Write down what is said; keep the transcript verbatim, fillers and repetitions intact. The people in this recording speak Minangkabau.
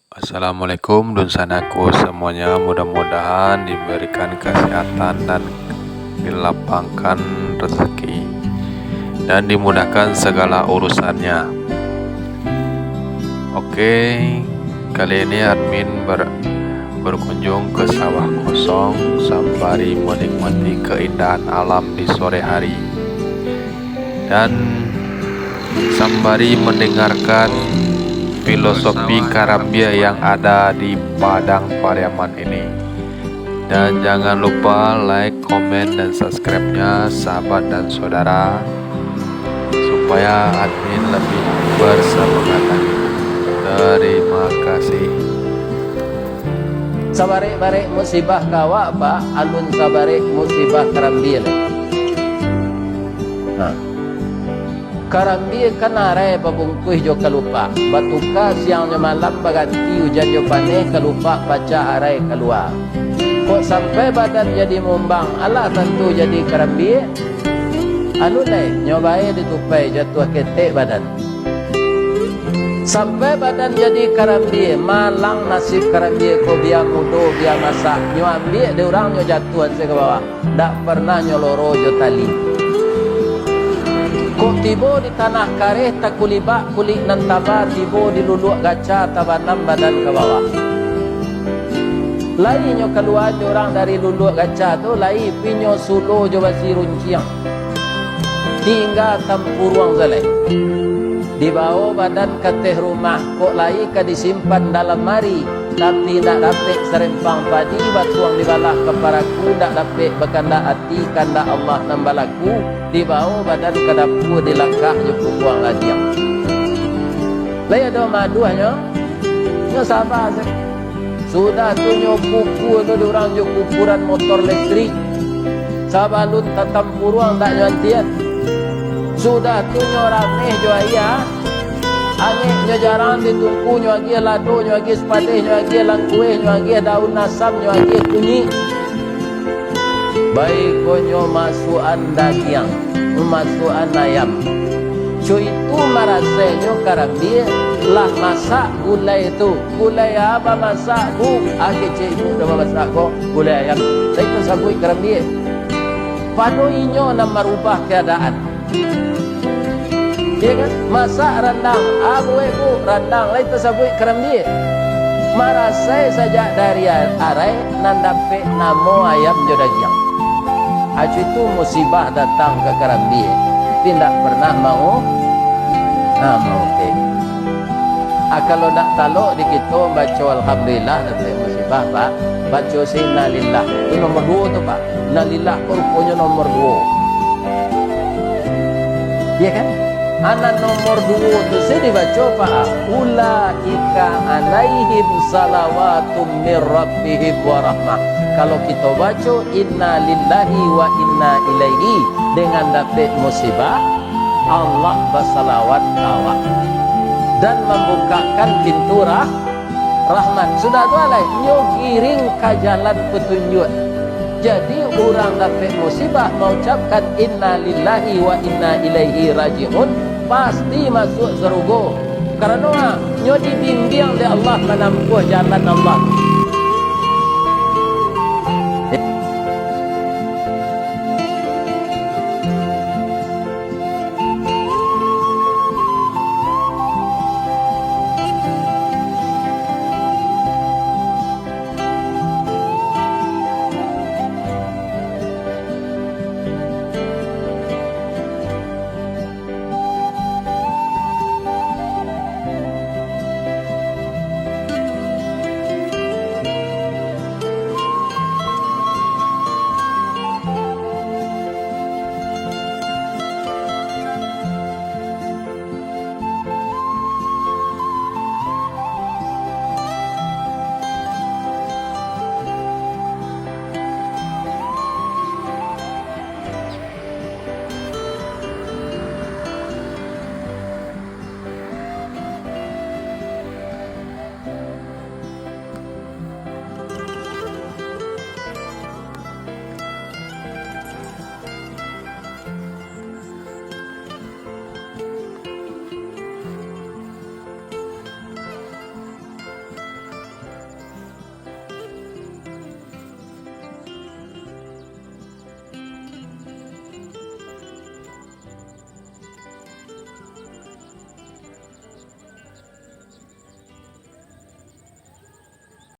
Assalamualaikum, dunsanaku semuanya. Mudah-mudahan diberikan kesehatan dan dilapangkan rezeki dan dimudahkan segala urusannya. Oke, kali ini admin ber-, berkunjung ke sawah kosong sambari menikmati keindahan alam di sore hari. Dan sambari mendengarkan filosofi karambia yang ada di Padang Pariaman ini. Dan jangan lupa like, komen, dan subscribe-nya, sahabat dan saudara, supaya admin lebih bersemangat lagi. Terima kasih. Sabarek-barek musibah ka awak, Pak, alun sabarek musibah karambia lai. Nah. Karambia kan arai babungkuih jo kalupak, batuka siang jo malam, baganti ujan jo paneh, kalupak pacah arai kalua. Kok sampai badan jadi mumbang, alah tantu jadi karambia. Anu lai, nyo bae ditupai, jatuah ketek badan. Sampai badan jadi karambia, malang nasib karambia ko, bia mudo, bia masak, nyo ambiak dek urang, nyo jatuahan se ka bawah. Ndak pernah nyo loro jo tali. Kok tibo di tanah kareh, takulibak kulik nan taba, tibo di luluak gaca, tabanam badan ka bawah. Lai nyo kalua jo urang dari luluak gaca tu, lai pi nyo sulo jo basi runciang. Tingga tampuruang se lai. Dibawo badan ka ateh rumah, kok lai ka disimpan dalam mari, tapi ndak dapek sarempang padi, batuang dibalah ka paraku, ndak dapek bakandak ati, kandak Allah nan balaku, dibawo badan ka dapua, dilakah jo pungguang ladiang. Lai ado maduahnyo, nyo saba se. Sudah tu nyo pukua tu dek urang jo kukuran motor listrik. Sabalun tatampuruang ndak nyo antian. Sudah tu nyo rameh jo aia. Angek nyo jarang ditungku, nyo agiah lado, nyo agiah sipadeh, nyo agiah langkueh, nyo agiah daun asam, nyo agiah kunyik. Baiko nyo masuakan dagiang, masuakan ayam. Co itu marasainyo karambia lah masak gulai tu. Gulai a bamasak, Bu? Ah, kecek ibu dah bamasak ko, gulai ayam. Lai tasabuik karambia. Pado inyo nan marubah kaadaan. Iyo kan? Masak randang. Ah, buek, Bu, randang. Lai tasabuik karambia. Marasai sajak dari a-, arai nan dapek namo ayam jo dagiang. Acu itu musibah datang ka karambia. Tapi ndak pernah mau, nah, mau, oke. Ah, kalau ndak talok di kito baco alhamdulillah dapek musibah, Pak. Baco se innalillah. Itu nomor duo tu, Pak. Innalillah ko ruponyo nomor duo. Iya kan? Anak nomor duo tu se dibaco, Pak. Ulaika alaihim salawatum mir rabbihim wa rahmah. Kalau kito baco innalillahi wa inna ilaihi dengan dapek musibah, Allah basalawat ka awak dan mambukakan pintu rah-, rahmat. Sudah tu alai, nyo giring ka jalan petunjuk. Jadi, urang dapek musibah maucapkan innalillahi wa inna ilaihi raji'un, pasti masuak sarugo. Karano, ah, nyo dibimbiang dek Allah manampuah jalan Allah.